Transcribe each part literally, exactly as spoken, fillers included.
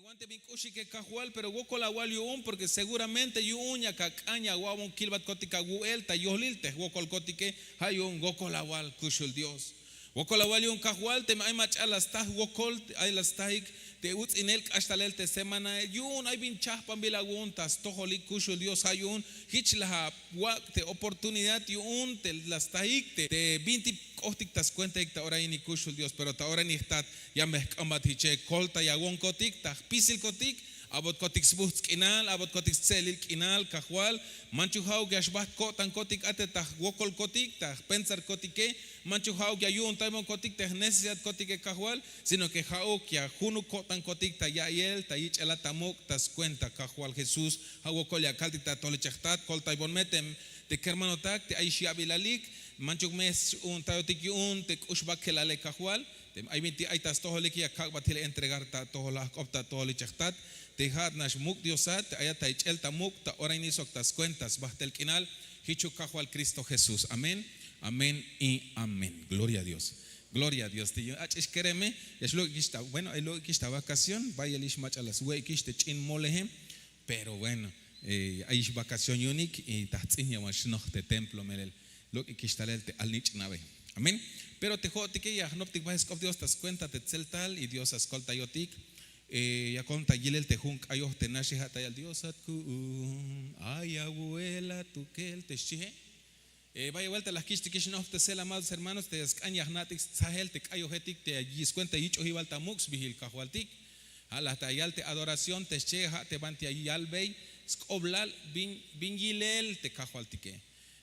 Wan te bin k'uxike kajwal, pero wokol awal yu'un, porke seguramente yu'un yak ak'an ya awa'bon kilbatkotik awu'el ta yohlil te jwokolkotike. Ja' yu'un wokol awal kuxul Dios. Wokol awal yu'un kajwal, teme ay mach'a la sta jwokol, ay la stajik te uts'inel k'ax talel te semanae, yu'un ay bin chajpanbil awu'un ta stojolik kuxul Dios. Ja' yu'un jich la awak' te oportunidad yu'un te la stajik te bintik k'ohtik ta skuentaik ta ora ini kuxul Dios. Pero ta ora ini jtat, ya me jk'ambat jiche, koltay awonkotik ta jpisilkotik, abotkotik sbuhtz' k'inal, abotkotik stse'elil k'inal kajwal. Manchuk ja'uk ya xbaht ko'tankotik a te ta jwokolkotik, ta jpensarkotike. Manchuk ja'uk ya yu'untaybonkotik te jnecesidadkotike kajwal, sino ke ja'uk ya junuk ko'tankotik ta ya'iyel ta yich'elat ta muk' ta skuenta kajwal Jesús. Ja' wokol ya kaltik ta atojol ichej jtat, koltaybon me te kermanotak te ayix ya'bilalik. Manchuk me s-u'untayotik yu'un te k'ux bakelale kajwal. Te ay bintik ay ta stojolike ya kak'bat jil entregar ta atojol, ja' jk'op ta atojol ichej jtat, te ja'at nax muk' Diosat te ayat ta ich'el ta muk' ta ora ini sok ta skuenta sbahtel k'inal. Jichuk kajwal Cristo Jesús. Amén, amén y amén. Gloria a Dios. Gloria a Dios. Te yu'un ach'ix kereme, ya xlok'ikix ta, bueno, ay lok'ikix ta vacación, bayelix mach'a la swe'ikix te ch'in moleje. Pero bueno, ayix vacación yu'unik y ta jts'in ya wan xnoj te templo melel. Lok'ikix talel te alnich'nabe. Amén. Pero te jo'otike ya jnoptik bahel sk'op Dios ta skuenta te tseltal y Dios a skoltayotik. Yakon ta yilel te jun k'ayoj te naxe, ja' ta yal: Diosat ku'un, ay awu'el atukel, te xchihe. Bayel buelta la jkich'tikix nojptesel, amados hermanos, te sk'an ya jna'tik stsajel te k'ayojetik te skuenta yich'ojibal ta muk' sbihil kajwaltik. Ja' la ta yal te adoración te xchihe, ja' te banti ya yalbey sk'oblal bin yilel te kajwaltike.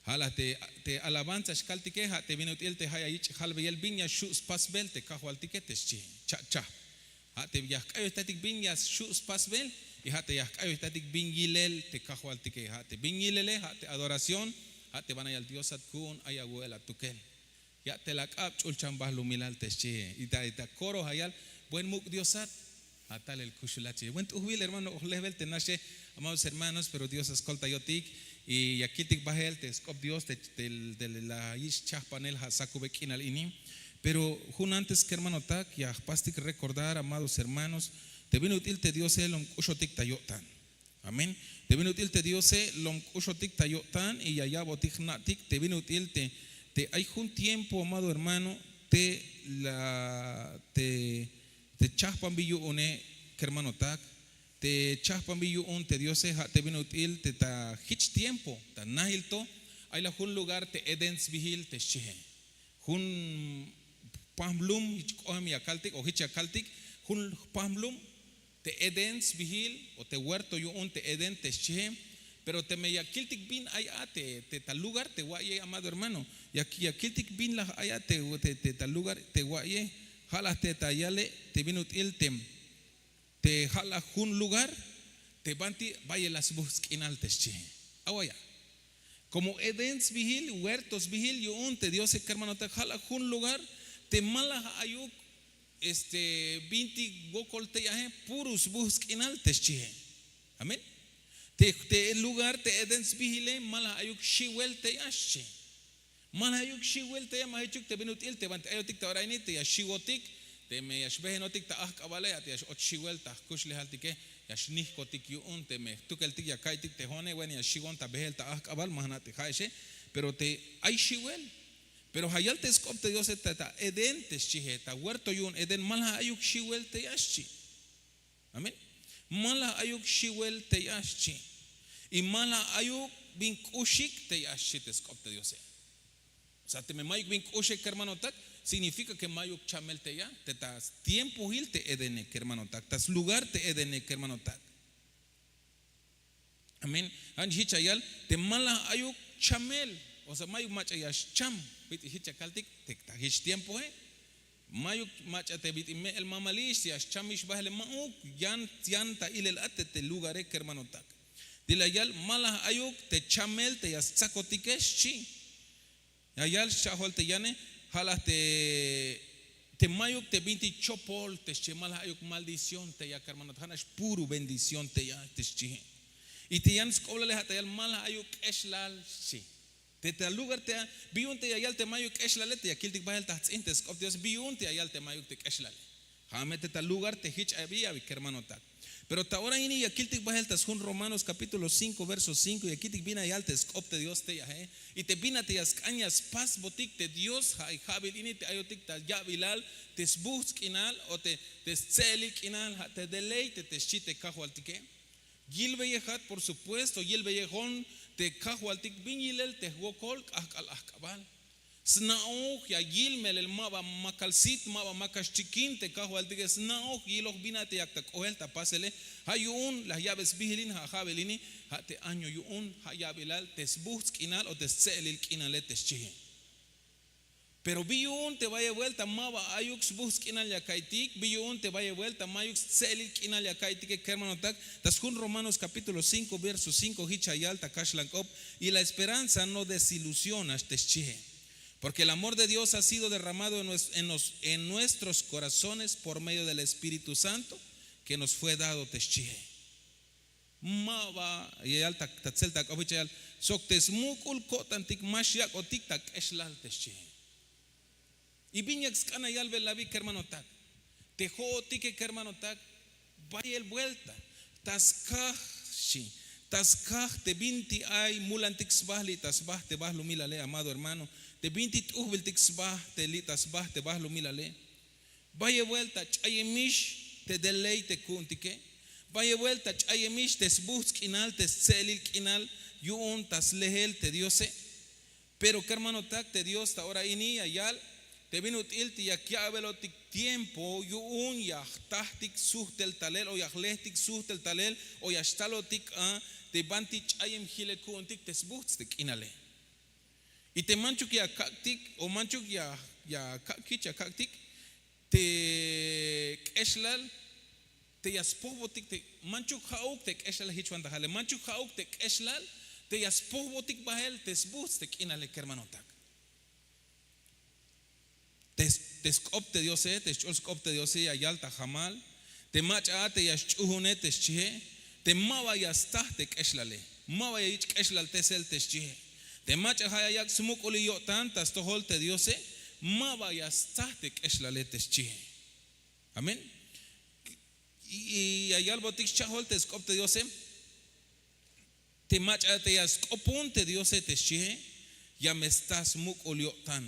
Ja' la te alabanza xkaltike, ja' te bin ut'il te ja' ya yich' jalbeyel bin ya xju' spasbel te kajwaltike te xchihe. Cha'chaj. Ja' te ya jk'ayojtaytik bin ya xju' spasbel, y ja' te ya jk'ayojtaytik bin yilel te kajwaltike. Ja' te bin yilele, ja' te adoración, ja' te banti ya yal: Diosat ku'un, ay awu'el atukel. Ya'tel ak'ab, ch'ulchan balumilal, te xchihe. Y ta coro ya yal: Buen muk' Diosat. Ja' talel kuxulat, xchihe. Buen t'ujbil, hermano, oj lejbel te naxe, amados hermanos, pero Dios a skoltayotik. Y ya kiltik bahel te sk'op Dios te la yich' chajpanel ja' sakube k'inal ini. Pero jun antes kermanotak, ya jpastik recordar, amados hermanos, te bin ut'il te Diose lom k'uxotik ta yo'tan. Amén. Te bin ut'il te Diose lom k'uxotik ta yo'tan y ya ya'botik jna'tik te bin ut'il te ay jun tiempo, amado hermano, te la te chajpanbil yu'une kermanotak, te chajpanbil yu'un te Diose, ja' te bin ut'il te ta jich tiempo ta najil to, ay la jun lugar te Edén sbihil te xchihe. Jun jpajmlum, jich k'oem ya kaltik o jich ya kaltik, jun jpajmlum te Edén sbihil o te huerto yu'un te Edén te xchihe. Pero teme ya kiltik bin ay a te ta lugar te wa'iye, amado hermano, ya kiltik bin la ay a te ta lugar te wa'iye. Ja' la te ta yale te bin ut'il te te ja' la jun lugar te banti bayel la sbuhtz' k'inal te xchihe. Awaya. Como Edén sbihil, huerto sbihil yu'un te Diose kermanotak, ja' la jun lugar te ma la ayuk este bintik wokol tey ahe, puro sbuhtz' k'inal te xchihe. Amén. Te lugar te Edén sbihile ma la ayuk xiwel tey a, xchi. Ma la ayuk xiwel tey a, ma jichuk te bin ut'il te banti ayotik ta ora ini te ya xiwotik, teme ya xbehenotik ta ajk'abale, ya te ya x-och xiwel ta jkuxlejaltike, ya xnijkotik yu'un, teme jtukeltik ya ka'iytik te jo'one, bueno, ya xiwon ta behel ta ajk'abal, ma jna' te ja'exe. Pero te ay xiwel. Pero ja' yal te sk'op te Diose ta Edén te xchihe, ta huerto yu'un Edén, ma la ayuk xiwel tey a, xchi. Amén. Ma la ayuk xiwel tey a, xchi. Y ma la ayuk bin k'uxik tey a, xchi te sk'op te Diose. O sea, teme mayuk bin k'uxik kermanotak, significa que mayuk chamel tey a te ta stiempohil te Edene kermanotak, ta slugar te Edene kermanotak. Amén. Ja' nix jich ya yal te ma la ayuk chamel. O sea, mayuk mach'a ya xcham. Bit'il jich ya kaltik te ta jich tiempoe. Mayuk mach'a te bit'il me'el mamalix ya xchamix bahele, ma'uk. Yan, yan ta ilel a te lugare kermanotak. Te la yal ma la ayuk te chamel te ya stsakotike, xchi. Ya yal xcha'jol te yane, ja' la te mayuk te bintik chopol te xchi, ma la ayuk maldición tey a kermanotak, ja' nax puro bendición tey a te xchihe. Y te yan sk'oblale ja' ta yal ma la ayuk k'exlal, xchi. Te ta lugar tey a, bi yu'un te ya yal te mayuk k'exlale, te ya kiltik bahel ta jts'in te sk'op Dios, bi yu'un te ya yal te mayuk te k'exlale. Ja' me te ta lugar te jich abi abi kermanotak. Pero ta ora ini ya kiltik bahel ta sjun Romanos capítulo cinco verso cinco, ya kiltik bin ya yal te sk'op te Dios tey aje. Y te bin a te ya sk'an ya spasbotik te Dios, ja' ay ja'bil ini te ayotik ta ya'bilal te sbuhtz' k'inal o te te stse'elil k'inal, ja' te deleite te xchi te Kajwaltike. Yilbeyejat, por supuesto, yilbeyejon te Kajwaltik bin yilel te jwokol k'ajk'al ajk'abal. Sna'oj ya yil melel ma ba makal sit, ma ba makal xchikin te Kajwaltike, sna'oj yiloj bin a te yak ta k'ohel ta pasele. Ja' yu'un la ya'be sbihil in, ja' ja'bil ini, ja' te año yu'un, ja' ya'bilal te sbuhtz' k'inal o te stse'elil k'inale te xchihe. Pero bi yu'un te bayel buelta ma ba ayuk sbuhtz' k'inal ya ka'iytik, bi yu'un te bayel buelta mayuk stse'elil k'inal ya ka'iytike kermanotak. Ta sjun Romanos capítulo cinco verso cinco, jich ya yal ta kaxlan k'op: Y la esperanza no desilusiona, te xchihe, porque el amor de Dios ha sido derramado en, nues- en los- en nuestros corazones por medio del Espíritu Santo que nos fue dado, te xchihe. Ma ba ya yal ta ta tselta k'op, jich ya yal: Sok te smuk'ul ko'tantik ma xyak'otik ta k'exlal, te xchihe. Y bin yak sk'an ya yalbel abi kermanotak, te jo'otike kermanotak, bayel buelta ta skaj, xchi, ta skaj te binti ay mulantik sba li' ta sba te balumilale, amado hermano, te binti t'ujbiltik sba te li' ta sba te balumilale. Bayel buelta ch'ayemix te deleite ku'untike. Bayel buelta ch'ayemix te sbuhtz' k'inal, te stse'elil k'inal yu'un ta slehel te Diose. Pero kermanotak, te Dios ta ora ini ya yal te bin ut'il te yak ya'belotik tiempo yu'un ya jtajtik sujtel talel o ya jlejtik sujtel talel o ya xtalotik a te banti ch'ayem jilel ku'untik te sbuhtz' te k'inale. Y te manchuk ya kak'tik o manchuk ya ya kak' jich ya kak'tik te k'exlal te ya spojbotik te manchuk ja'uk te k'exlal, jich wan ta jale, manchuk ja'uk te k'exlal te ya spojbotik bahel te sbuhtz' te k'inale kermanotak. Te sk'op te Diose, te sch'ul sk'op te Diose ya yal ta jamal te mach'a a te ya sch'uhune te xchihe, te ma ba ya staj te k'exlale, ma ba ya yich' k'exlaltesel te xchihe. Te mach'a ja' ya yak' smuk'ulil yo'tan ta stojol te Diose, ma ba ya staj te k'exlale te xchihe. Amén. Y ya yalbotik scha'jol te sk'op te Diose: Te mach'a te ya sk'opon te Diose te xchihe, ya me staj smuk'ul yo'tan.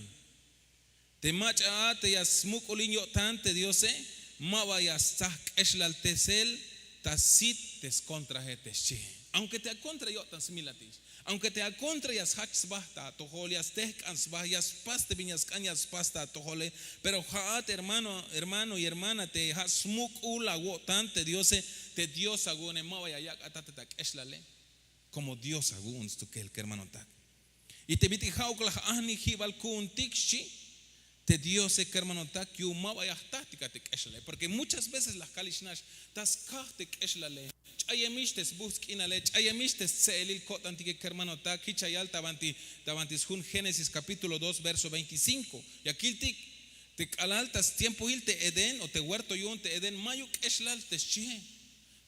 Te mach'a a te ya smuk'ulin yo'tan te Diose, ma ba ya staj k'exlaltesel ta sit te skontrahe te xchihe. Aunque te akontra yo'tan smilatix, aunque te akontra ya sjach sba ta atojol, ya stejk'an sba, ya spas te bin ya sk'an ya spas ta atojole, pero ja'at hermano, hermano y hermana, te ja' smuk'ul awo'tan te Diose, te Dios awu'une, ma ba ya yak' a tate ta k'exlale. Como Dios awu'un stukel kermanotak. Y te bit'il ja'uk la ajnijibal ku'untik xchi, te Diose kermanotak, yu'un ma ba ya jtajtik a te k'exlale, porque muchas veces la jkalix nax ta skaj te k'exlale. Ch'ayemix te sbuhtz' k'inale, ch'ayemix te stse'elil ko'tantike kermanotak. Jich ya yal ta banti, ta banti sjun Génesis capítulo dos verso veinticinco, ya kiltik te k'alal ta stiempohil te Edén o te huerto yu'un te Edén, mayuk k'exlal te xchihe.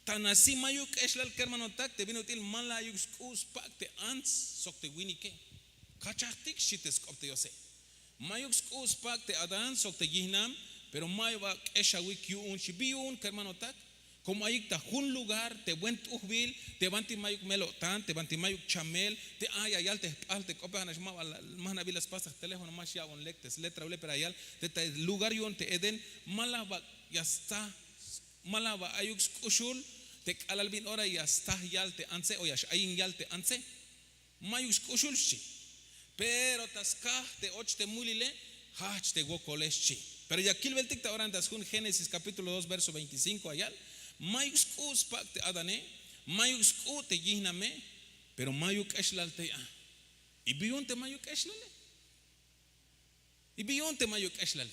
Tan así mayuk k'exlal kermanotak, te bin ut'il ma la ayuk sk'u' spak' te ants sok te winike. Kachajtik, xchi te sk'op te Diose. Mayuk sk'u' spak' te Adán sok te yijnam, pero ma ba k'exawik yu'un, xchi. Bi yu'un kermanotak, como ayik ta jun lugar te buen t'ujbil, te banti mayuk mel-o'tan, te banti mayuk chamel, te a ya yal te jp'ajl te k'ope, ja' nax ma ba la, ma jna'bil la spas ta jteléfono, ma xya'bon lek te sletraule, pero ya yal te ta lugar yu'un te Edén ma la ba ya sta, ma la ba ayuk sk'uxul te k'alal bin ora ya sta yal te antse o ya x-ayin yal te antse. Mayuk sk'uxul, xchi. Pero ta skaj te och te mulile, jajch te wokole, xchi. Pero ya kilbeltik ta ora ta sjun Génesis capítulo dos verso veinticinco ya yal: Mayuk sk'u' spak' te Adane, mayuk sk'u' te yijname, pero mayuk k'exlal tey a. Y bi yu'un te mayuk k'exlale. Y bi yu'un te mayuk k'exlale.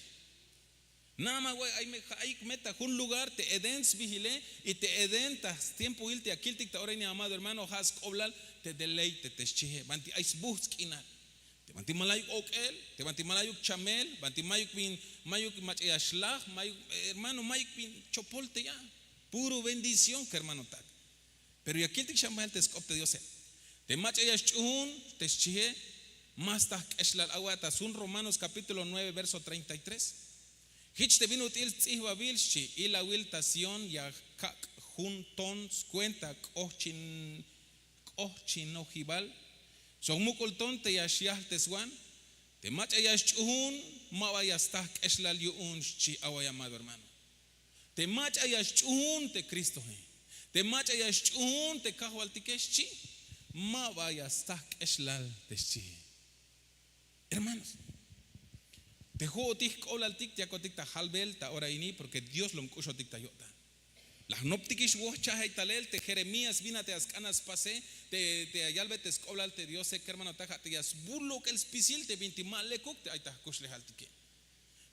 Nada más, ay me, ayik me ta jun lugar te Edén sbihile, y te Edén ta stiempohil te ya kiltik ta ora ini, amado hermano, ja' sk'oblal te deleite te xchihe, banti ay sbuhtz' k'inal. Te banti ma la ayuk ok'el, te banti ma la ayuk chamel, banti mayuk bin, mayuk mach'a ya xlaj, mayuk, hermano, mayuk bin chopol tey a. Puro bendición kermanotak. Pero ya kiltik xan bahel te sk'op te Diose. Te mach'a ya xch'uhun te xchihe, ma staj k'exlal. Awa' ta sjun Romanos capítulo nueve verso treinta y tres. Jich te bin ut'il sts'ihbabil, xchi: Ilawil ta Sión ya kak' jun ton skuenta k'ohchin k'ohchinojibal sok muk'ul ton te ya xyahlteswan. Te mach'a ya sch'uhun, ma ba ya staj k'exlal yu'un xchi. Awa' llamado hermano, te mach'a ya sch'uhun te Kristohe, te mach'a ya sch'uhun te Kajwaltike xchi, ma ba ya staj k'exlal te xchihe. Hermanos, te ho'otik jk'oblaltik yakotik ta jalbel ta ora ini, porke Dios lom k'uxotik ta yo'tan. La jnoptikix wojchajey talel te Jeremías, bin a te ya sk'an a spase, te ya yalbe te sk'oblal te Diose, kermanotak, ja' te ya sbul lok'el spisil te bintik ma lekuk te ay ta jkuxlejaltike.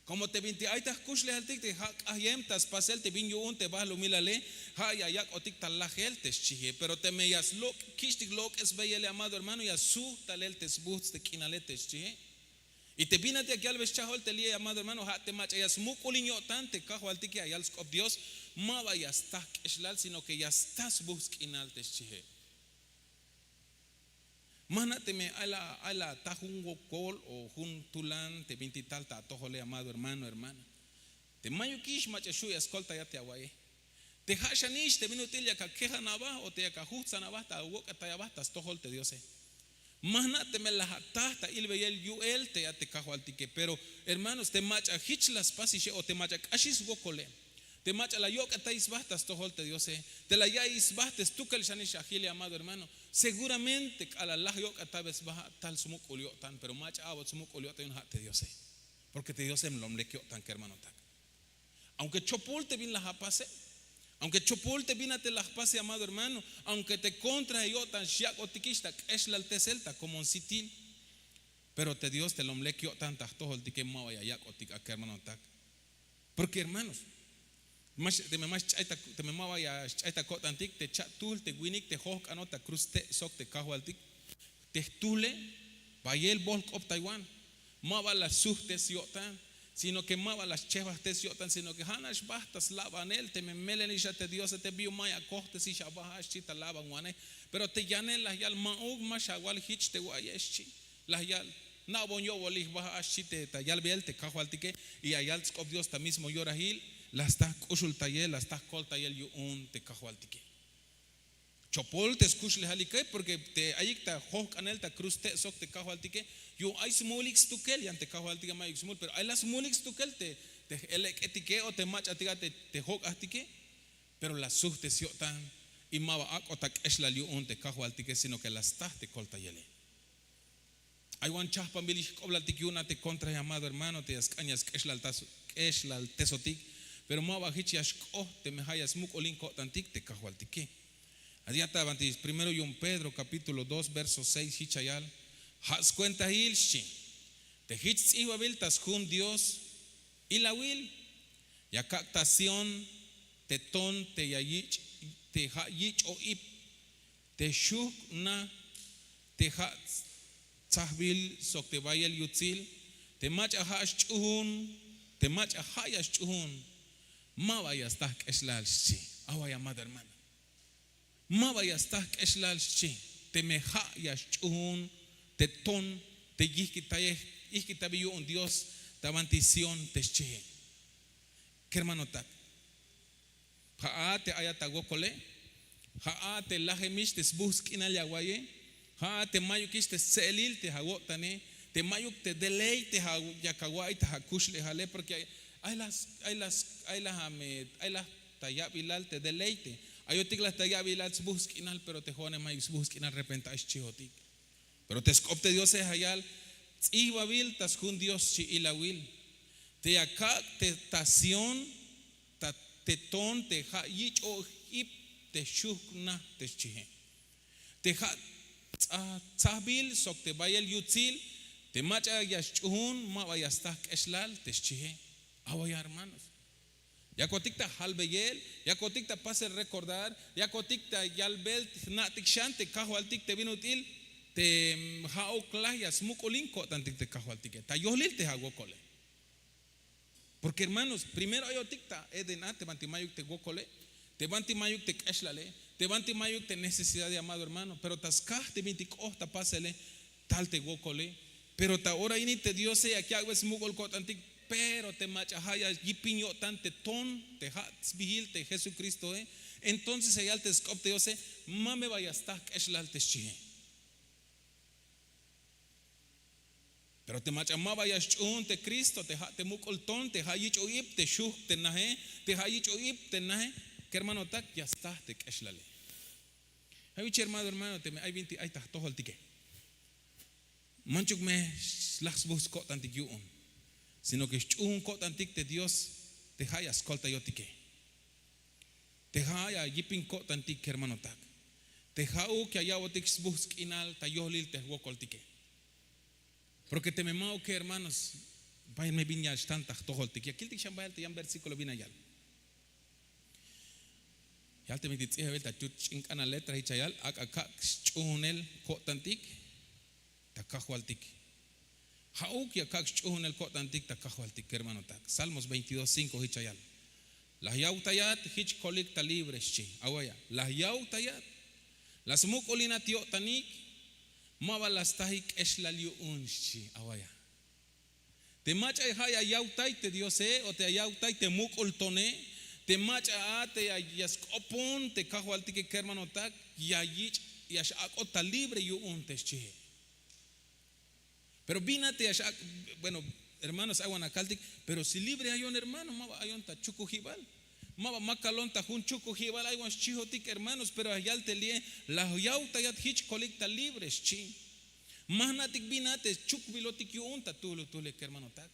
Komo te bintik ay ta jkuxlejaltik te ja' k'ahyem ta spasel te bin yu'un te bahlumilale, ja' ya yak'otik ta lajel te xchihe. Pero teme ya slok' kich'tik lok'el sbeyele, amado hermano, ya suht talel te sbujts' te k'inale te xchihe. Y te bin a te yak yalbe schajol te li'e, amado hermano, ja' te mach'a ya smuk'ulin yo'tan te Kajwaltike, ya yal sk'op Dios, ma ba ya staj k'exlal, sino ke ya staj sbujts' k'inal te xchihe. Ma jna' teme ay la, ay la ta jun wokol o jun tulan te bintik tal ta atojole, amado hermano, hermana, te mayukix mach'a xu' ya skoltayat te awa'iye. Te ja' xanix te bin ut'il yak akejan aba o te yak ajujtsan aba ta awok'etay aba ta stojol te Diose. Ma jna' teme la ataj ta ilbeyel yu'el te a te Kajwaltike. Pero hermanos, te mach'a jich la spasixe o te mach'a k'axix swokole, te mach'a la yok'etay sba ta stojol te Diose, te la ya'iy sba te stukel xanix ajile, amado hermano, seguramente k'alal laj yok'etaybe sba, ja' tal smuk'ul yo'tan, pero mach'a a'bot smuk'ul yo'tan yu'un, ja' te Diose. Porke te Diose lom lek yo'tan, kermanotak. Aunque chopol te bin la apase, aunque chopol te bin a te la jpase, amado hermano, aunque te kontrahe yo'tan xyak'otikix ta k'exlaltesel, ta komonsitil, pero te Dios te lom lek yo'tan ta jtojoltike, ma ba ya yak'otik a, kermanotak. Porke hermanos, teme ma xch'ay ta, teme ma ba ya xch'ay ta ko'tantik, te cha'tuhl te winik te jojk'anot ta kruz te' sok te Kajwaltik, te jtuhle bayel bohl k'optaywan. Ma ba la sujtes yo'tan, sino ke ma ba la schejbajtes yo'tan, sino ke ja' nax bajt ta slabanel. Teme melenix a te Diose, te bi yu'un ma ya kojtesix aba, ja' xchi ta labanwanej. Pero te yanel la yal: ma'uk, ma xawal jich te wa'aye, xchi. La yal: na'bon yo'bolil jba, ja' xchi te ta yalbel te Kajwaltike. Y ya yal sk'op Dios ta mismo yorahil, la sta jk'uxultayel, la sta jkoltayel yu'un te Kajwaltike. Chopol te skuxlejalike, porke te ayik ta jojk'anel ta kruz te' sok te Kajwaltike, yu'un ay smulik stukel, yan te Kajwaltike mayuk smul, pero ay la smulik stukel te, te j-elek'etike o te mach'atik a te, te jok'ajtike. Pero la sujtes yo'tan, y ma ba ak'ot ta k'exlal yu'un te Kajwaltike, sino ke la staj te koltayele. Ay wan chajpanbil jk'oblaltik yu'un a te kontra, llamado hermano, te ya sk'an ya sk'exlaltas-, k'exlaltesotik. Pero ma ba jich ya xk'oht teme ja' ya smuk'ulin ko'tantik te Kajwaltike. A ya ta banti primero yu'un Pedro capítulo dos verso seis, jich ya yal: ja' skuentahil, xchi, te jich ts'ihbabil ta sjun Dios ilawil, ya kak' ta Sión te ton te ya yich', te ja' yich'o ip, te xujk' na, te ja' tsajbil sok te bayel yutsil, te mach'a ja' sch'uhun, te mach'a ja' ya sch'uhun, ma ba ya staj k'exlal, xchi. Awa, llamado hermano, ma ba ya staj k'exlal, xchi, teme ja' ya sch'uhun te ton te yijk'itayej, yijk'itabil yu'un Dios ta banti Sión, te xchihe. Kermanotak, ja'a te ayat awokole, ja'a te lajemix te sbujts' k'inal ya awa'iye, ja'a te mayukix te stse'elil te awo'tane, te mayuk te deleite ja-, yak awa'iy ta akuxlejale, porke ay la, ay la, ay la, ay la ta ya'bilal te deleite. Ayotik la ta ya'bilal sbujts' k'inal, pero te jo'one mayuk sbujts' k'inal, repente ay xchihotik. Pero te sk'op te Diose ja' yal: ts'ihbabil ta sjun Dios, xchi, ilawil, te ya kak' te ta Sión, ta, te ton te ja' yich'o ip, te xujk' na, te xchihe, te ja' tsa-, tsajbil sok te bayel yutsil, te mach'a ya sch'uhun, ma ba ya staj k'exlal, te xchihe. Awa, ya hermanos, yakotik ta jalbeyel, yakotik ta pasel recordar, yakotik ta yalbel jna'tik xan te Kajwaltik te bin ut'il te, mm, ja'uk laj ya smuk'ulin ko'tantik te Kajwaltike ta yohlil te awokole. Porke hermanos, primero ayotik ta Edén a, te banti mayuk te wokole, te banti mayuk te k'exlale, te banti mayuk te necesidade, llamado hermano, pero ta skaj te bintik k'oht ta pasele, tal te wokole. Pero ta ora ini te Diose yak yak'be smuk'ul ko'tantik, pero te mach'a ja' ya yipin yo'tan te ton te ja' sbihil te Jesucristoe, Entonces ya yal te sk'op te Diose: ma me ba ya sta jk'exlal, te xchihe. Pero te mach'a ma ba ya sch'uhun te Kristo, te ha te muk'ul ton, te ha yich' oyip te xuhk te nahe, te ha yich' oyip te nahe, kermanotak, ya sta te k'exlale. Ay wich, hermano, hermano, teme ay bintik ay ta jtojoltike, manchuk me xlaj sbuhts ko'tantik yu'un, sino que sch'uhun ko'tantik te Dios, te ha ya skoltayotike, te ha ya yipin ko'tantik, kermanotak, te ha'uk ya ya'botik sbuhts k'inal ta yohlil te jwokoltike. Porque teme ma'uke, hermanos, bayel me bin ya xtan ta jtojoltik. Ya kiltik xan bayel te yan versículo bin ya yal. Ya yal te bintik ts'ijabel ta yut ch'in k'ana letra, hich ya yal: ak'a kak' sch'uhunel ko'tantik ta Kajwaltik. Ha'uk ya kak' sch'uhunel ko'tantik ta Kajwaltik, kermanotak. Salmos veintidós cinco, hich ya yal: la yawtayat, hich kolik ta libre, xchi. Awaya, la yawtayat, la smuk'ulinat yo'tanik, ma ba la stajik k'exlal yu'un, xchi. Awaya, te mach'a ha ya yawtay te Diose, o te ya yawtay te muk'ul tone, te mach'a a te ya, ya sk'opon te Kajwaltike, kermanotak, ya yich', ya x-ak'ot ta libre yu'un, te xchihe. Pero bin a te ya x-ak', bueno, hermanos, ay wan akaltik, pero si libre ayon, hermano, ma ba ayon ta chukujibal, ma ba makalon ta jun chukujibal, ay wan xchihotik, hermanos, pero ya yal te li'e: la yawtayat, hich kolik ta libre, xchi. Ma jna'tik bin a te chukbilotik yu'un ta tuhlutuhle, kermanotak.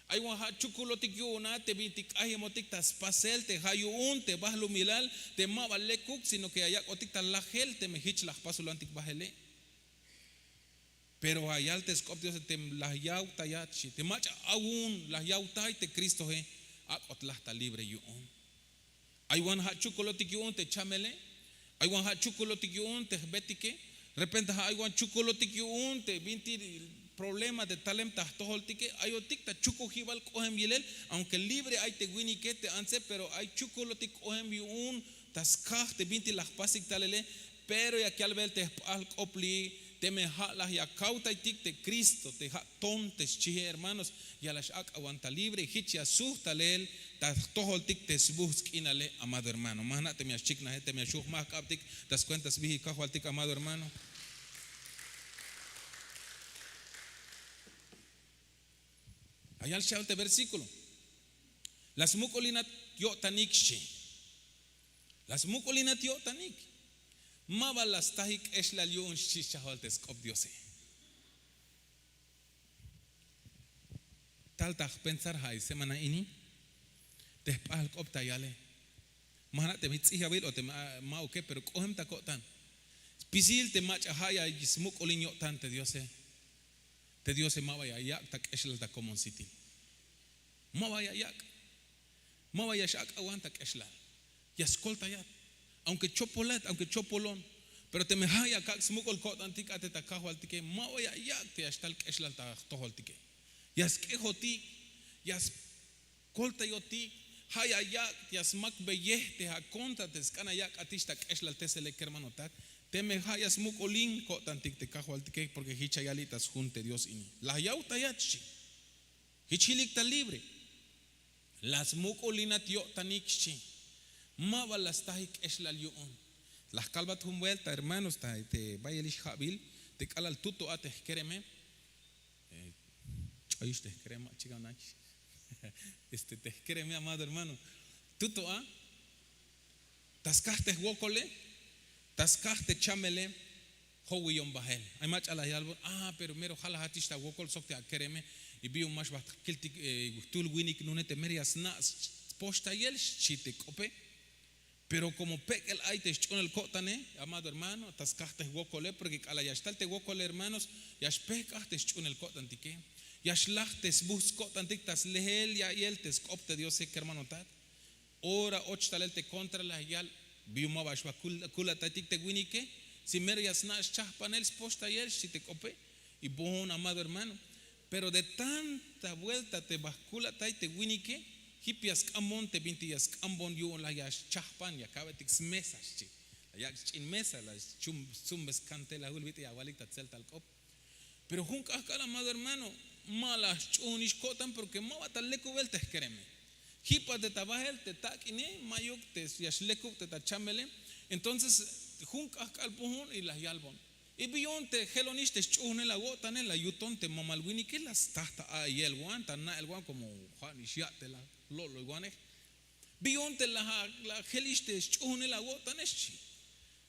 Ay wan ha chukulotik yu'un a te bintik k'ayemotik ta spasel te ha yu'un te bahlumilal, te ma ba lekuk, sino que ya yak'otik ta lajel teme hich la jpasulantik bahele. Pero ya yal te sk'op Diose: te la yawtayat, xchi, te mach'a awu'un la yawtay te Kristohe, ak'ot laj ta libre yu'un. Ay wan ha chukulotik yu'un te chamele, ay wan ha chukulotik yu'un te jbetike, repente ha ay wan chukulotik yu'un te bintik problema te talem ta jtojoltike, ayotik ta chukujibal k'ohem yilel, aunque libre ay te winike te antse, pero ay chukulotik k'ohem yu'un ta skaj te bintik la jpasik talele. Pero yak yalbel te jp'ahl k'op li'i: teme ha la ya kawtaytik te Kristo, te ha ton, te xchihe, hermanos, ya la x-ak'awan ta libre, hich ya suht talel ta jtojoltik te sbuhts k'inale, amado hermano. Ma jna' teme ya xchiknaje, teme ya xju' jmajk'abtik ta skuenta sbihik Kajwaltik, amado hermano. Ya yal xcha'ol te versículo: la smuk'ulinat yo'tanik, xchi. La smuk'ulinat yo'tanik, ma ba la stajik k'exlal yu'un, xchi xchajol te sk'op Diose. Tal ta jpensar ja'i semana ini te jp'ahl k'op ta yale. Ma jna' teme jts'ijabil o teme ma'uke, pero k'ohem ta ko'tan. Spisil te mach'a ha ya smuk'ulin yo'tan te Diose, te Diose ma ba ya yak' ta k'exlal ta komonsitil. Ma ba ya yak'. Ma ba ya x-ak'awan ta k'exlal. Ya skoltayat. Aunque chopolat, aunque chopolon. Pero teme ha ya kak' smuk'ul ko'tantik a te ta Kajwaltike, ma ba ya yak' te ya xtal k'exlal ta jtojoltike. Ya sk'ejotik, ya skoltayotik, ha ya yak', ya smakbeyej te akontra te sk'an ayak' atix ta k'exlaltesele, kermanotak. Teme ha ya smuk'ulin ko'tantik te Kajwaltike, porque hich ya yal li' ta sjun te Dios ini: la yawtayat, xchi. Hich hilik ta libre. La smuk'ulinat yo'tanik, xchi. Ma ba la stajik k'exlal yu'un. La jkalbat jun vuelta, hermanos, ta te bayelix ja'bil, te k'alal tuto a te jkereme. Eh, ch'oyix te jkereme, ma' chikan nax. Este, te jkereme, amado hermano. Tuto a ta skaj te jwokole, ta skaj te chamele, jowiyon bahel. Ay mach'a la yalbon: ah, pero mero jalajatix ta wokol sok te akereme, y bi yu'un ma xbajt kiltik, eh, jtul winik nune te mero ya sna' spoxtayel, xchi te k'ope. Pero como pek'el ay te sch'uunel ko'tane, amado hermano, ta skaj te jwokole, porque k'alal ya xtal te wokole, hermanos, ya xpejk'aj te sch'uunel ko'tantike. Ya xlaj te sbuhts ko'tantik ta sleel ya'iyel te sk'op te Diose, kermanotak. Ora och talel te kontra, la yal: bi yu'un ma ba xba kul-, kulataytik te winike, si mero ya sna' schahpanel, spoxtayel, xchi te k'ope. Y bon, amado hermano, pero de tanta vuelta te ba jkulatay te winike, jip ya sk'ambon te bintik ya sk'ambon yu'un, la ya schahpan, ya ka'betik smesa, xchi. La yak' sch'in mesa, la schum, stsumbe skantelahul, bit'il ya awalik ta tseltal k'op. Pero jun k'ahk'al, amado hermano, ma la sch'uhunix ko'tan porque ma ba ta lekubel te jkereme. Jip'at te ta bajel te tak'ine, ma'yuk te ya xlekub te ta chamele. Entonces jun k'ahk'al pujun y la yalbon: ¿Y bi yu'un te jelonix te sch'uhunel awo'tane? La yuton te mamal winike la sta ta a'iyel wan, ta na'el wan, komo ja' nix ya' te la lo'loywanej. ¿Bi yu'un te la jelix te sch'uhunel awo'tane? Xchi.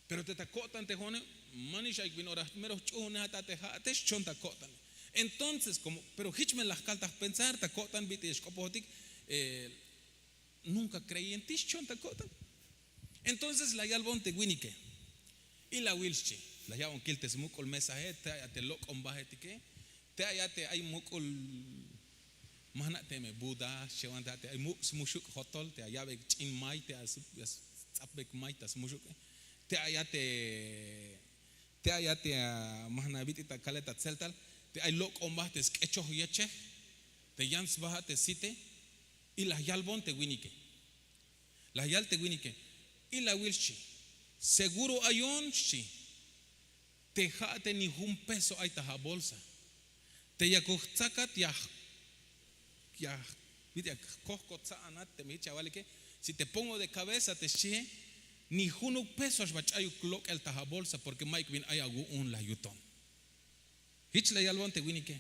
Pero te ta ko'tan te jo'one, manix ay bin ora mero jch'uhunej a ta te ja'ate, xchon ta ko'tane. Entonces komo pero jich me la jkal ta jpensar ta ko'tan bit'il ya xk'opojotik, nunca creí en ti, xchon ta ko'tan. Entonces la yalbon te winike: Ilawil, xchi, la ya'bon kil te smuk'ul mesae, te ay a te lok'ombaje tike, te ay a te ay muk'ul, ma jna' teme buda xchewan, te ay muk' smuxuk' jotol te aya'bek ch'in may, te ats'apbek may ta smuxuk'e, te ay a te te ay a te, ma jna' bit'il ta kale ta tzeltal, te ay lok'omba te sk'echoj yechej, te yan sba a te site. Y la yalbon te winike, la yal te winike: Ilawil, xchi, seguro ayon, xchi, te ja'ate ni jun peso ay ta abolsa. Te yakuk jtzakat ya ya bit'il ya jkoj kotza'anat teme jich ya awalike, si te pongo de cabeza te xchie, ni junuk peso xba ch'ayuk lok'el ta abolsa, porque mayuk bin ay awu'un, la yuton. Jich la yalbon te winike: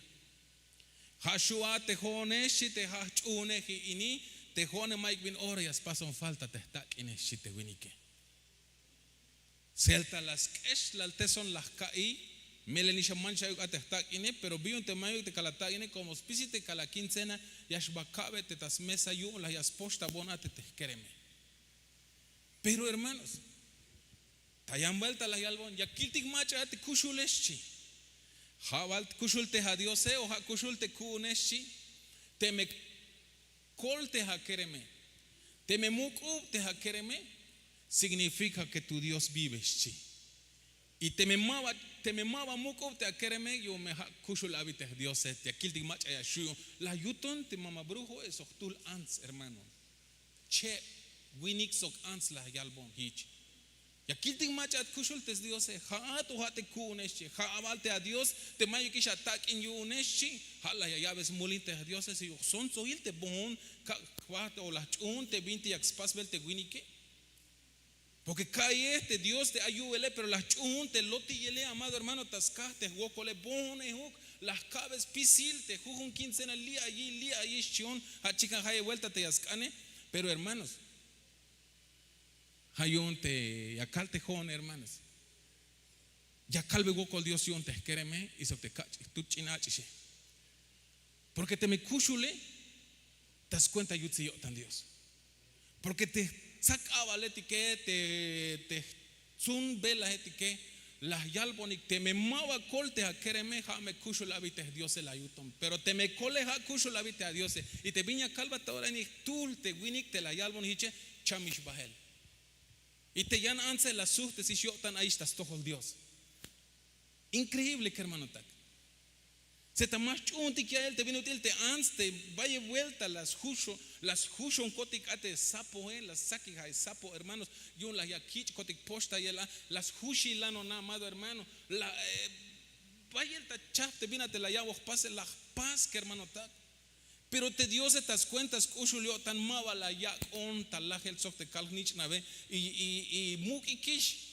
Ja' xu' a te jo'one, xchi, te ja' jch'uhuneji ini, te jo'one mayuk bin ora ya spason falta te jtak'ine, xchi te winike. Tzeltal la sk'exlalteson la jka'iy, melel nix a manchayuk a te jtak'ine. Pero bi yu'un te mayuk te kal atak'ine, komo spisil te kal a quincena, ya xba ka'be te ta smesa yu'un, la ya spoxtabon a te te jkereme. Pero hermanos, ta yan vuelta la yalbon: Ya kiltik mach'a a te kuxule, xchi. Ja' bal kuxul te adiose o ja' kuxul te ku'une, xchi. Teme kol te akereme, teme muk'ub te akereme, significa que tu Dios vive, xchi. Y teme ma ba teme ma ba muk'ub te akereme, yu'un me ja' kuxul abi te jdiose. Ya kiltik mach'a ya xu' yu'un, la yuton te mama brujoe sok jtuhl ants, hermano. Cheb winik sok ants la yalbon jich. Ya kiltik mach'a at kuxul te sdiose, ja'at o ja' te ku'une, xchi. Ja' bal te adios te mayukix atak'in yu'une, xchi. Ja' la ya ya'be smulin te jdiose, si yuj sontsohil te boon kak' jba o la jch'uhun te bintik yak spasbel te winike. Porke ka'iyej te dios te ay yu'ubele, pero la jch'uhun te lotiyele, amado hermano, ta skaj te jwokole. Boonejuk, la jka'be spisil te jujun quincena, li' ayi, li' ayi, xchion. Ja' chikan jayeb vuelta te ya sk'ane. Pero hermanos, ja' yu'un te ya kal te jo'one, hermanos, ya kalbe wokol Dios yu'un te jkereme y sok te kach' jtut ch'in ach'ixe. Porke teme kuxule, ta skuenta yutsil yo'tan Dios. Porke te jtzak a'baletike, te jtzun velajetike, la yalbonik: Teme ma ba kol te akereme, ja' me kuxul abi te jdiose, la yuton. Pero teme kole, ja' kuxul abi te adiose. Y te bin ya kalbat ta ora ini, jtuhl te winik te la yalbon jiche: Chamix bajel. Y te yan antse la sujtesix yo'tan ayix ta stojol Dios. Increíble, kermanotak. Tzeta ma xch'uhuntik ya'el te bin ut'il te ants te bayel vuelta la sjuxon, la sjuxonkotik a te sapoe, la stsakik a sapo, hermanos. Yu'un la ya kich'kotik poxtayel a, la sjuxilano'on a, amado hermano. La bayel ta chajp te bin a te la ya'bon jpase, la jpas, kermanotak. Pero te diose ta skuenta sk'uxul yo'tan ma ba la yak'on ta lajel sok te kal jnich'nabe. Y muk'ikix.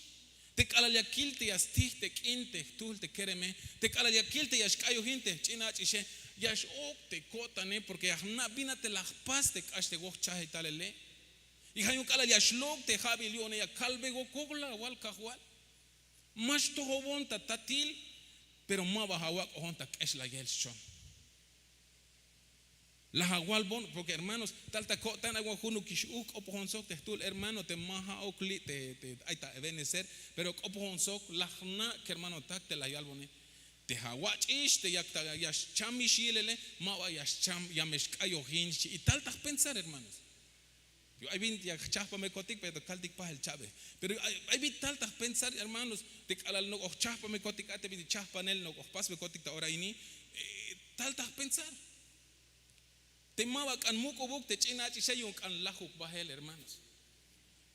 Te k'alal ya kil te ya stij te k'in te jtuhl te kereme, te k'alal ya kil te ya xk'ayojin te jch'in ach'ixe, ya x-ok' te ko'tane, porke ya jna' bin a te la jpas te k'ax te woj chajel talele. Y ja' yu'un k'alal ya xlok' te ja'bil yu'une, ya kalbe wokol, la awal kajwal. Ma xtojobon ta tatil, pero ma ba awak'ojon ta k'exlayel, xchon. La awalbon, porke hermanos, tal ta ko'tan ay wan junukix uj k'opojon sok te jtuhl hermano te ma ja'uk li' te ay ta Ebenezer, pero k'opojon sok, la jna' kermanotak te la yalbone: Te awach'ix te yak ta ya xchamix yilele, ma ba ya xcham, ya me xk'ayojin, xchi. Y tal ta jpensar, hermanos. Ay bin ya jchajpamekotik, pero kaltik pajel cha'be. Pero ay bin tal ta jpensar, hermanos, te k'alal nok'o jchajpamekotik a te bin chajpanel nok'o jpasbekotik ta ora ini, tal ta jpensar. Te ma ba k'an muk'ubuk te ch'in ach'ixe, yu'un k'an lajuk bajel, hermanos.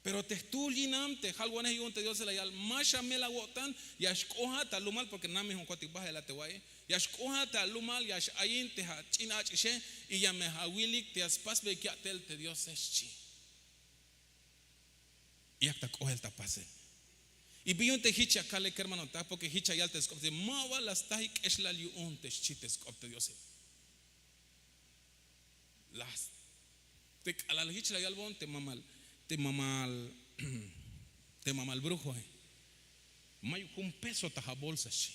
Pero te jtuhl yinam te jalwanej yu'un te diose la yal ma xamel awo'tan, ya xk'oha ta lumal porke namejonkotik bahel a te wa'iye. Ya xk'oha ta lumal ya x'ayin te ach'in ach'ixe, y ya me awilik te ya spasbeyik ya'tel te diose xchi. Y yak ta k'ohel ta pasel. Y bin yu'un te hich ya kale kermanotak porke hich ya yal te sk'op te ma ba la stajik k'exlal yu'un te xchi te sk'op te diose. Te k'alal hich la yalbon te mamal, te mamal te mamal brujoe, mayuk jun peso ta abolsa xchi.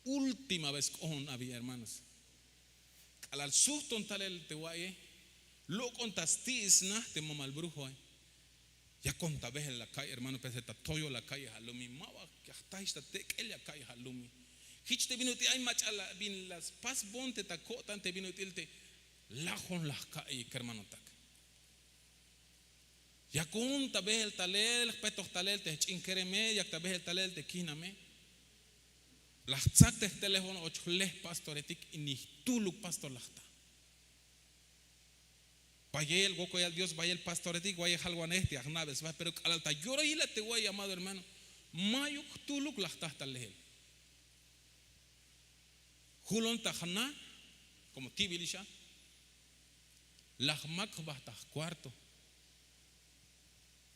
Última vez k'ohon abi hermanos. K'alal sujton talel te wa'iye, lok'on ta sti'il sna te mamal brujoe. Yakon ta behel la ka'iy hermano, pese ta toyo la ka'iy alumi, ma ba ya jtahix ta tek'el ya ka'iy alumi. Hich te bin ut'il ay mach'a la bin la spasbon te ta ko'tan te bin ut'il te lajon la jka'iy kermanotak. Yakon ta behel talel jpetoj talel te jch'in kereme, yak ta behel talel te kihname. La jtsak te jtelefono och jle jpastoretik y ni jtuhluk pastor la jta. Bayel wokolyal dios bayel pastoretik wayel jalwanej te ya jna'be sba pero k'alal ta yorahil a te wa'iy amado hermano, mayuk jtuhluk la jta ta lehel. Julon ta jna, komo ti'bilix a, la jmak jba ta jkuarto.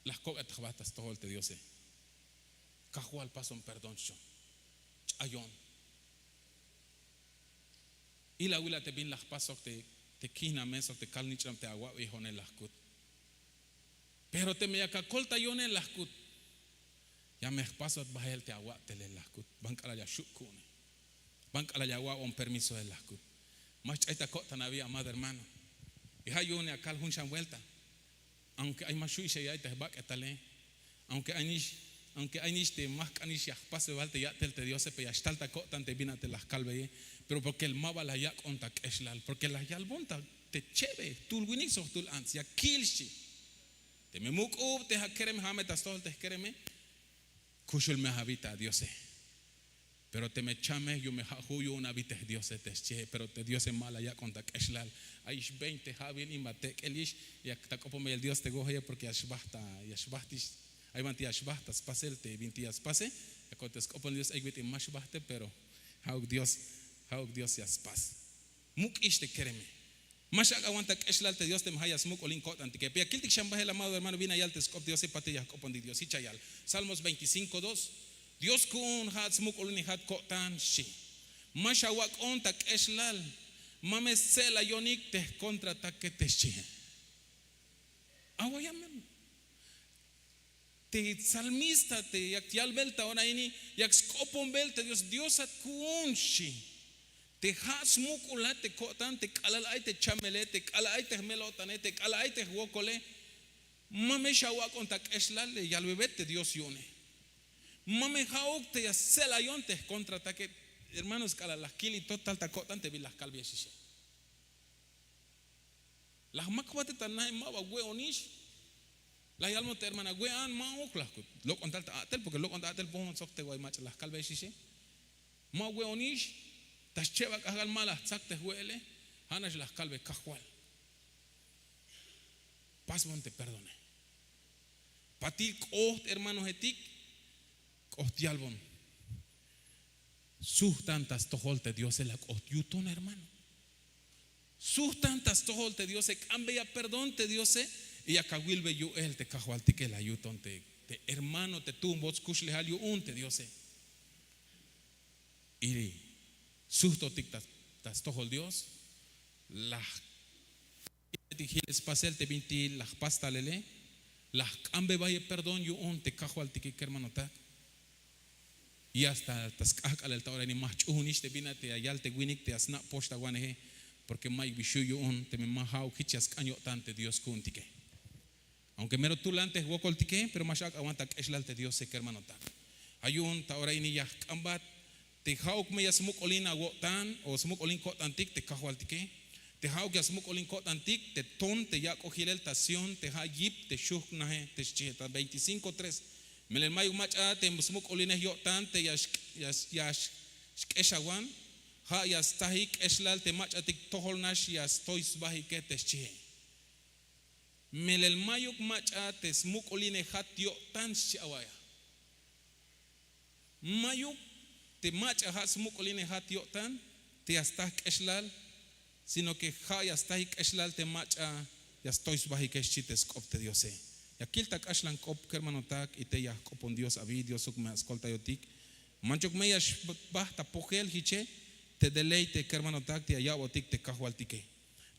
La jkok'et jba ta stojol te diose. Kajwal pason perdón xchon. Ch'ayon. Ilawil a te bin la jpas sok te kihname sok te kalnich'nab te awa'beyjone la jkut. Pero teme yak akoltayone la jkut, ya me jpasot bahel te awa'tele la jkut. Ban k'alal ya xu' ku'une, ban k'alal ya awa'bon permisoe la jkut. Ma xch'ay ta ko'tan abi amado hermano. Y ha yu'un ya kal jun xan buelta. Aunke ay ma xu' ix ya ya'iy te jbak'etale, aunke ay nix aunke ay nix te ma jk'an ix ya jpasbe bal te ya'tel te diose pero ya xtal ta ko'tan te bin a te la jkalbeye. Pero porke ma ba la yak'on ta k'exlal porke la yalbon ta te chebe jtuhl winik sok jtuhl ants ya kil xchi. Teme muk'ub te ja' kerem ja' me ta stojol te jkereme, kuxul me abi ta diose. Pero teme chamej yu'un me ja' ju' yu'un abi te jdiose te xchihe pero te diose ma la yak'on ta k'exlal. Ayix veinte ja'bil in ba tek'el ix, yak ta k'opon beyel dios te wo'oje porke ya xbajt ta ya xbajt ix. Ay banti ya xbajt ta spasel te binti ya spase. Yakon te sk'opon dios ay bit'il ma xbajte pero ja'uk dios, ja'uk dios ya spas. Muk'ix te kereme. Ma xak'awanta k'exlal te dios teme ha ya smuk'ulin ko'tantike pero ya kiltik xan bahel amado hermano bin la yal te sk'op diose patil ya jk'opontik dios hich ya yal. Salmos veinticinco dos. Dios ku'un ha'at smuk'ulineja ko'tan xchi. Ma xawak'on ta k'exlal. Ma me stse'layonik te jkontratake te xchihe. Awayan mem. Te salmista te yak yalbel ta ora ini, yak sk'oponbel te dios diosat ku'un xchi. Te ha smuk'ulat te ko'tan te k'alal ay te chamele te k'alal ay te jmel-o'tane te k'alal ay te jwokole. Ma me xawak'on ta k'exlal le yalbebet te dios yu'une. Ma me ha'uk te ya stse'layon te jkontratake. Hermanos k'alal la jkil y total ta ko'tan te bin la jkalbeyex ixe. La jmak jbate ta nahe ma ba we'onix. La yalbon te hermana we'an ma'uk la jkut lok'on tal ta a'tel porke lok'on ta a'tel pojon sok te way mach'a la jkalbeyex ixe. Ma we'onix. Ta xcheb ak'ajk'al ma la jtsak te jwe'ele. Ha nax la jkalbe kajwal. Pasbon te perdone. Patil k'oht hermanohetik. K'oht yalbon. Sujtan ta stojol te diose la k'oht yuton hermano. Sujtan ta stojol te diose k'ambeya perdón te diose. Y yak awilbe yu'el te kajwaltike la yuton te hermano te tu'unbot skuxlejal yu'un te diose. Y sujtotik ta stojol dios. La jil spasel te binti la jpas talele. La jk'ambebaye perdón yu'un te kajwaltike kermanotak. Y hasta ta sk'ahk'alel ta ora ini ma jch'uhunix te bin a te ya yal te winik te ya sna' poxtawaneje. Porke mayuk bi xu' yu'un teme ma ha'uk hich ya sk'an yo'tan te dios ku'untike. Aunke mero tulan te jwokoltike pero ma xak'awanta k'exlal te diose kermanotak. Ha yu'un ta ora ini ya jk'ambat te ha'uk me ya smuk'ulin awo'tan o smuk'ulin ko'tantik te kajwaltike. Te ha'uk ya smuk'ulin ko'tantik te ton te yak'oj yilel ta sión te ha yip te xuhk nahe te xchihe ta veinticinco tres. Melel mayuk mach'a te smuk'ulinej yo'tan te ya xk'exawan. Ha ya stsajik k'exlal te mach'atik tojol nax ya stoy sbahike te xchihe. Melel mayuk mach'a te smuk'ulinejat yo'tan xchi awa'ya. Mayuk te mach'a ja' smuk'ulinejat yo'tan te ya staj k'exlal, sino ke ja' ya staj k'exlal te mach'a ya stoy sbajike xchi te sk'op te Diose. Ya kil ta k'axlan k'op kermanotak y te ya jk'opon Dios abi, Diosuk me ya skoltayotik. Manchuk me ya xbaj ta pojel jiche te deleite kermanotak te ya ya'botik te kajwaltike.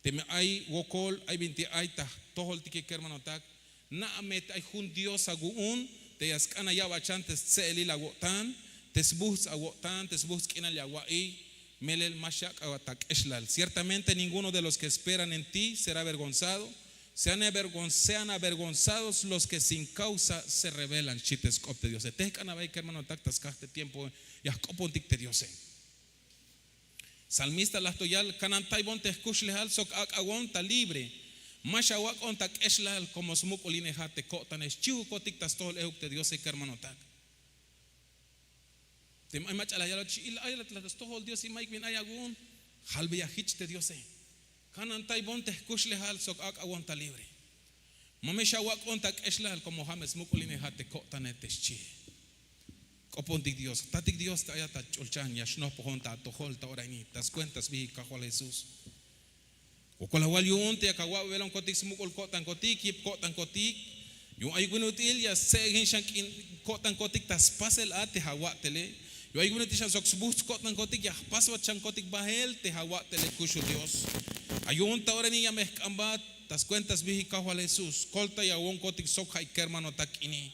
Teme ay wokol, ay binti ay ta jtojoltike kermanotak, na'a me te ay jun Dios awu'un te ya sk'an aya'bachan te stse'elil awo'tan, te sbujts' awo'tan, te sbujts' k'inal ya awa'iy. Melel ma xyak'at ta k'exlal. Ciertamente ninguno de los que esperan en ti será avergonzado. Sean avergon- sean avergonzados los que sin causa se rebelan xchi te sk'op te Diose. Te jk'an abahik kermanotak ta skaj te tiempo ya jk'opontik te Diose. Salmista laj to yal: kanantaybon te jkuxlejal sok ak'awon ta libre. Ma xawak'on ta k'exlal komo smuk'ulinejat te ko'tane. Xchihukotik ta stojol ehuk te Diose kermanotak. Teme ay mach'a la yalot xi il ay la stojol Dios y mayuk bin ay awu'un. Jalbeya jich te Diose: kanantaybon te jkuxlejal sok ak'awon ta libre. Ma me xawak'on ta k'exlal komo ja' me smuk'ulinejat te ko'tane te xchi. K'opontik Dios, jtatik Dios te ayat ta ch'ulchan ya xnojpojon ta atojol ta ora ini ta skuenta sbijil Kajwal Jesús. Wokol awal yu'un te yak awa'belonkotik smuk'ul ko'tankotik, yip ko'tankotik. Yu'un ayuk bin ut'il ya stse'ejin xan k'in ko'tankotik ta spasel a te jawa'tele. Yu'un ayuk bin ut'il xan sok sbujts' ko'tankotik ya jpasbat xankotik bahel te jawa'tele kuxul Dios. A yu'un ta ora ini ya me jk'ambat ta skuenta sbijil Kajwal Jesús, koltayawonkotik sok ja'ik kermanotak ini.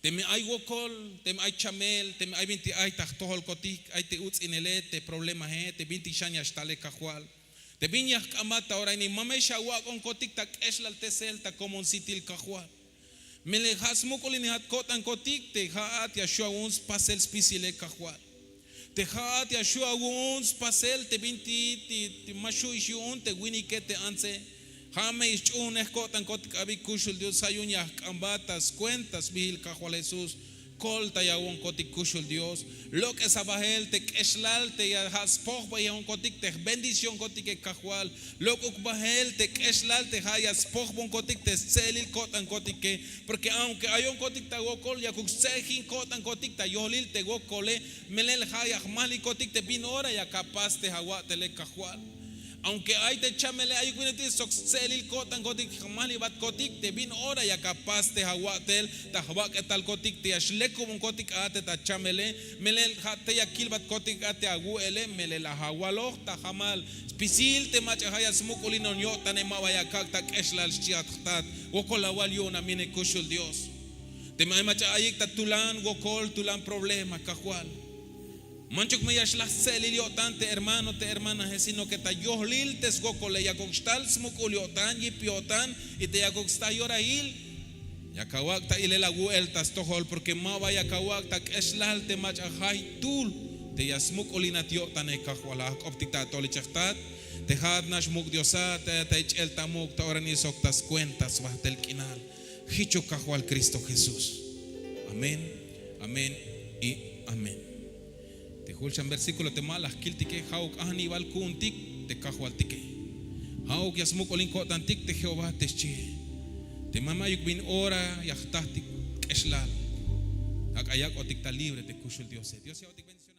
Teme ay wokol, teme ay chamel, teme ay binti ay ta jtojolkotik, ay te uts'inele, te problemae, te binti xan ya xtale Kajwal. Te bin ya jk'ambat ta ora ini, ma me xawak'onkotik ta k'exlal tesel ta komon sitil Kajwal. Melel ja' smuk'ulinejat ko'tankotik te ja'at ya xju' awu'un spasel spisile Kajwal. Te ja'at ya xju' awu'un spasel te binti, ti, ti ma xju'ix yu'un te winike te antse. Ja' me xch'uunej ko'tankotik abi kuxul Dios, ja' yu'un ya jk'ambat ta skuenta sbijil Kajwal Jesús. Koltayawonkotik kuxul Dios. Lok'es abahel te k'exlal te ya ja' spojbejonkotik te jbendiciónkotike Kajwal. Lok'uk bahel te k'exlal te ja' ya spojbonkotik te stse'elil ko'tankotike. Porque aunque ayonkotik ta wokol, yakuk stse'ejin ko'tankotik ta yolil te wokole. Melel ja' ya jmajlikotik te bin ora yak apas te jawa'tele Kajwal. Aunque ay te chamele, ayuk bin ut'il sok stse'elil ko'tankotik, jmajlibatkotik te bin ora yak apas te jawa'tel ta jbak'etalkotik te ya xlekubonkotik a te ta chamele. Melel ja' tey ya kilbatkotik a te awu'ele, melel la awaloj ta jamal spisil te mach'a ja' ya smuk'ulinon yo'tane, ma ba ya kak' ta k'exlal xchiat jtat. Wokol awal yu'un amine kuxul Dios. Teme ay mach'a ayik ta tulan wokol, tulan problema Kajwal. Manchuk me ya xlaj stse'elil yo'tan te hermano, te hermanae, sino que ta yolil te swokole yakuk xtal smuk'ul yo'tan, yip yo'tan, y te yakuk sta yorahil. Yak awak' ta ilel awu'el ta stojol, porque ma ba yak awak' ta k'exlal te mach'a jaytul te ya smuk'ulinat yo'tane Kajwal. Ajk'optik ta atol ichej jtat, te ja'at nax muk' Diosat, te ayat ta ich'el ta muk' ta ora ini sok ta skuenta sbajtel k'inal. Jichuk Kajwal Cristo Jesús. Amén, amén y amén. Te jul xan versículo te ma la jkiltike, ja'uk ajnibal ku'untik te Kajwaltike. Ja'uk ya smuk'ulin ko'tantik te Jehová te xchi. Te ma me ayuk bin ora ya jtajtik k'exlal. Ak'a yak'otik ta libre te kuxul Diose. Dios ya'botik bendición.